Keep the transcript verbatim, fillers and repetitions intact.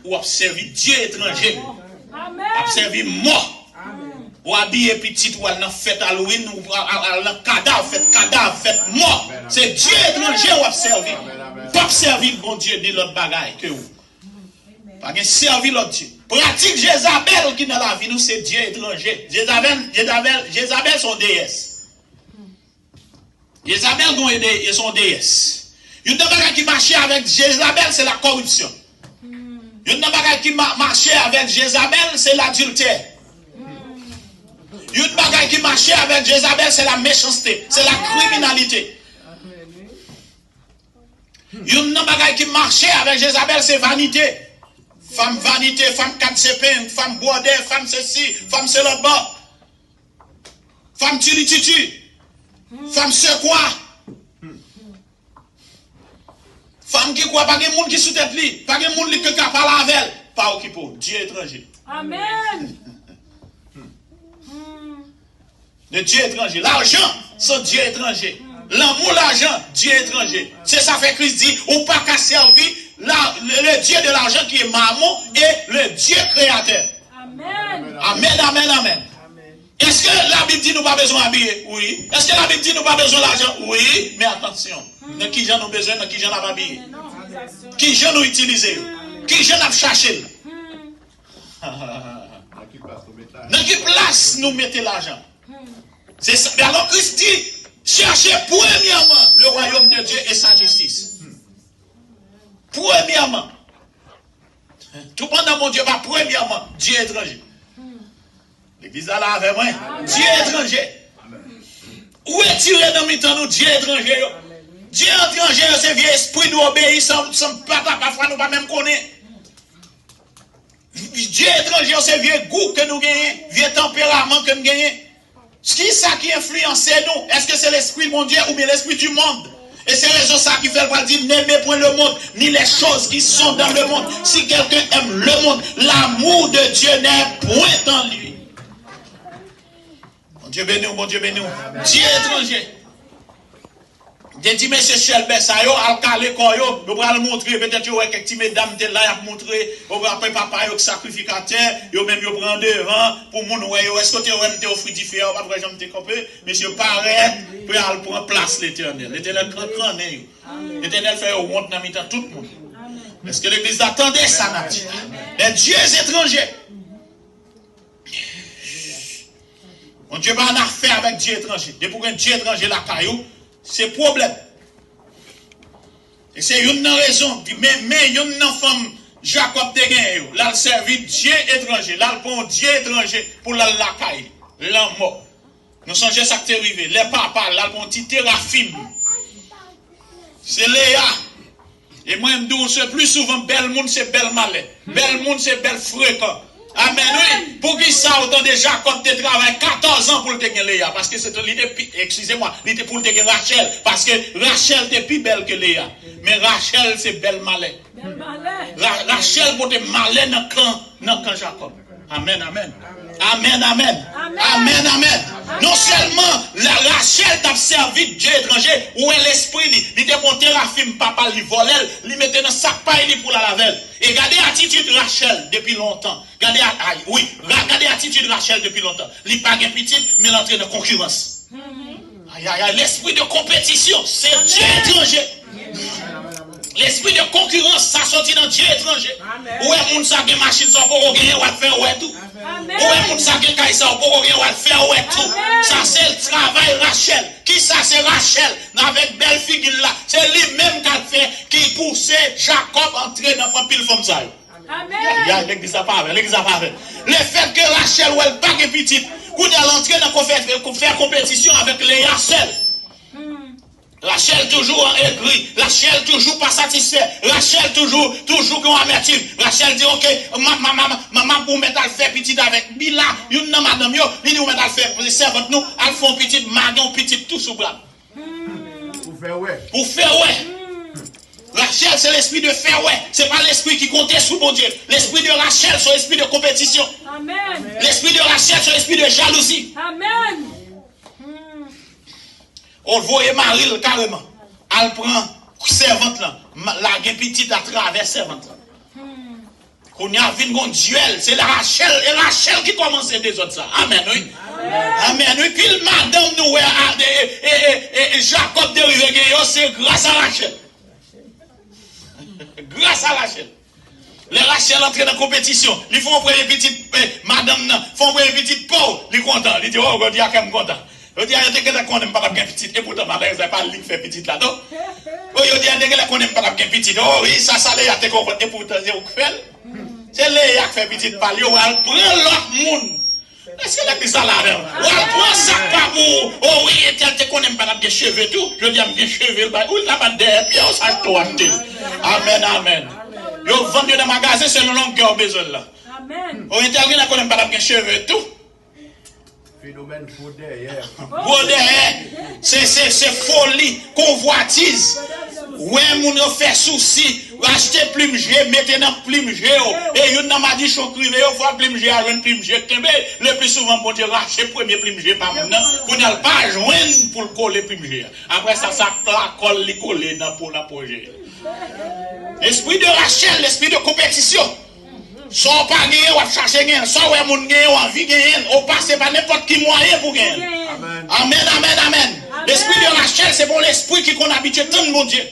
w ap sèvi dye etranje. W ap sèvi mò. Ou abiye pitit ou al nan fèt Halloween, ou al, al, al nan kadav, fèt kadav, fèt mò. Se dye etranje w ap sèvi. W p ap sèvi Bondye ni lòt bagay ke ou. Pa gen sèvi lòt dye. Pratik Jezabèl ki nan lavi nou se dye etranje. Jezabèl, Jezabèl, Jezabèl se yon deyès. Jezabèl gon ede, e se yon deyès. Youn nan bagay ki mache avèk Jezabèl se la kòripsyon. Youn nan bagay ki ma- mache avèk Jezabèl se ladiltè. Youn bagay ki mache avèk Jezabèl se la mechanste, se la kriminalite. Youn nan bagay ki mache avèk Jezabèl se vanite. Fanm vanite, fanm kat zepeng, fanm bwòdè, fanm sesi, fanm selòtbò. Fanm tilititi. Fanm sekwa. Fanm ki kwè pa gen moun ki sou tèt li, pa gen moun li ke ka pale avè l. Pa okipe w, dye etranje. Amèn. De dye etranje. Lajan se dye etranje. Lanmou lajan, dye etranje. Se sa fè Kris di, ou pa ka sèvi la, le, le Dieu de l'argent qui est Mammon et le Dieu créateur. Amèn. Amèn, amèn, amèn. Èske Labib di nou pa bezwen abiye? Wi. Èske Labib di nou pa bezwen lajan? Wi. Men atansyon. Nan ki jan nou bezwen, nan ki jan n ap abiye? Ki jan nou itilize yo? Ki jan n ap chache l? Nan ki plas nou mete lajan? Se sa. Men alò Kris di, cherchez premièrement le royaume de Dieu et sa justice. Premyèman, tou pandan Bondye pa premyèman, dye etranje. Legliz la la avè mwen. Dye etranje. Ou retire nan mitan nou dye etranje yo. Dye etranje yo se vye espri nou obeyi san, san papa, pafwa nou pa menm konnen. Dye etranje yo se vye gou ke nou genyen, vye tanperaman ke n genyen. Kisa ki enfliyanse nou? Èske se lespri Bondye oubyen lespri di mond? E se rezon sa ki fè l pral di, n'aimez point le monde, ni les choses qui sont dans le monde. Si quelqu'un aime le monde, l'amour de Dieu n'est point en lui. Bondye beni w, Bondye beni w. Dye etranje. M te di mesye Chèlbè sa yo al kale kò yo, yo pral montre, petèt yo wè kèk ti medam te la, y ap montre, yo pral pran papa yo k sakrifikatè, yo menm yo pran devan pou moun wè yo. Èske w te wè m te ofri dife a, ou pa t wè jan m te kanpe? Mesye parèt, pou y al pran plas Letènèl. Letènèl kankannen yo. Letènèl fè yo wont nan mitan tout moun. Èske legliz la tande sa n ap di? Des dieux étrangers. Bondye pa annafè avèk dye etranje. Depi w gen dye etranje lakay ou, se pwoblèm. E se youn nan rezon, men, men youn nan fanm Jakòb te genyen yo. L al sèvi dye etranje, l al pran yon dye etranje pou l al lakay li. Lanmò. Nou sonje sa k te rive. Lè papa l al pran yon ti terafim. Se Leya. E mwen, m di w, se pli souvan bèl moun, se bèl malè. Bèl moun, se bèl frekan. Amèn, wi. Poukisa ou tande Jakòb te travay katòz an pou l te gen Leya? Paske se te, li te pi, eskize mwa, li te pou l te gen Rachèl. Paske Rachèl te pi bèl ke Leya. Men Rachèl se bèl malè. Ra- Rachèl pote malè nan kan, nan kan Jakòb. Amèn, amèn. Amèn, amèn. Amèn, amèn. Non sèlman la Rachèl t ap sèvi dye etranje, ou wè lespri li, li te pran terafim papa l, li vòlè l, li mete nan sak pay li pou l al avè l. E gade atitid Rachèl depi lontan. Gade a- ay, wi, ra- gade atitid Rachèl depi lontan. Li pa gen pitit, men l antre nan konkirans. Ay, ay, ay, lespri de konpetisyon, se dye etranje. Lespri de konkirans, sa soti nan dye etranje. Ou wè moun sa gen machin sa w poko genyen, w al fè wè tou. Ou wè moun sa gen kay sa w poko genyen, w al fè wè tou. Sa se travay Rachèl. Kisa se Rachèl? Nan avèk bèl figi l la, se li menm k al fè, ki pouse Jakòb antre nan pran pil fanm sa yo. Amèn. Ya, legliz la pa avè, legliz la pa avè. Lefètke Rachèl wè l pa gen pitit, kounye a l antre nan konfè- fè konpetisyon avèk Leya sèl. Rachèl toujou an egri, Rachèl toujou pa satisfè, Rachèl toujou, toujou gen yon amètim. Rachèl di, "Oke, m ap, m ap, m ap, m ap, m ap, ou mèt al fè pitit avèk Bila, youn nan madanm yo, li di, ou mèt al fè sèvant nou, al fè yon pitit, m a gen yon pitit tou sou bra m." Pou fè wè. Pou fè wè. Rachèl se lespri de fè wè. Se pa lespri ki konte sou Bondye. Lespri de Rachèl se yon espri de konpetisyon. Amèn. Lespri de Rachèl se yon espri de jalouzi. Amèn. Ou voye mari l kareman al pran sèvant lan, ma- lage pitit atravè sèvant lan. Kounye a vin gon dyèl, se Rachèl, e Rachèl ki kòmanse dezòd sa. Amèn, wi. Amèn, wi. Pil madanm nou wè a, e, e, e, e, e Jakòb te rive gen yo, se gras a Rachèl. Gras a Rachèl. Lè Rachèl antre nan konpetisyon, li fè yon premye pitit, eh, madanm nan, fè yon premye pitit, pow, li kontan. Li di, o, jodi a kè m kontan. Jodi a, yo te gentan konnen m pa t ap gen pitit, epoutan, malèrèz la, e pa li k fè pitit la, non. O, jodi a, yo te gentan konnen m pa t ap gen pitit. O, wi, sa, sa Leya te konprann, epoutan, se ou k fè l. Se Leya k fè pitit pa l, yo pral pran lòt moun. Èske legliz la la menm? W al pran sa k pa pou ou. O wi, entèl te konnen m pa t ap gen cheve tou. Jodi a m gen cheve l bay. Ou l ta bat dèyè pye w, sa tou achte l. Amèn, amèn. Yo vann yo nan magazen selon longè w bezwen l la. O entèl genlè konnen m pa t ap gen cheve tou. Fenomèn gwo dèyè. Gwo dèyè. Se, se, se foli, konvwatiz. Wè moun yo fè sousi, achte plim je, mete nan plim je yo. E youn nan madichon k rive yo, fwa plim je a jwenn plim je kenbe. Le pli souvan, Bondye rache premye plim je pa moun nan, pou n al pa jwenn pou l kole plim je a. Apre sa, sa lakòl li kole nan po, nan po je a. Espri de Rachèl, lespri de konpetisyon. Sa w pa genyen, w ap chache genyen l. Sa w wè moun genyen, w anvi genyen l. Ou pase pa nenpòt ki mwayen pou genyen l. Amèn, amèn, amèn. Lespri de Rachèl, se pa yon lespri ki konn abitye tann Bondye.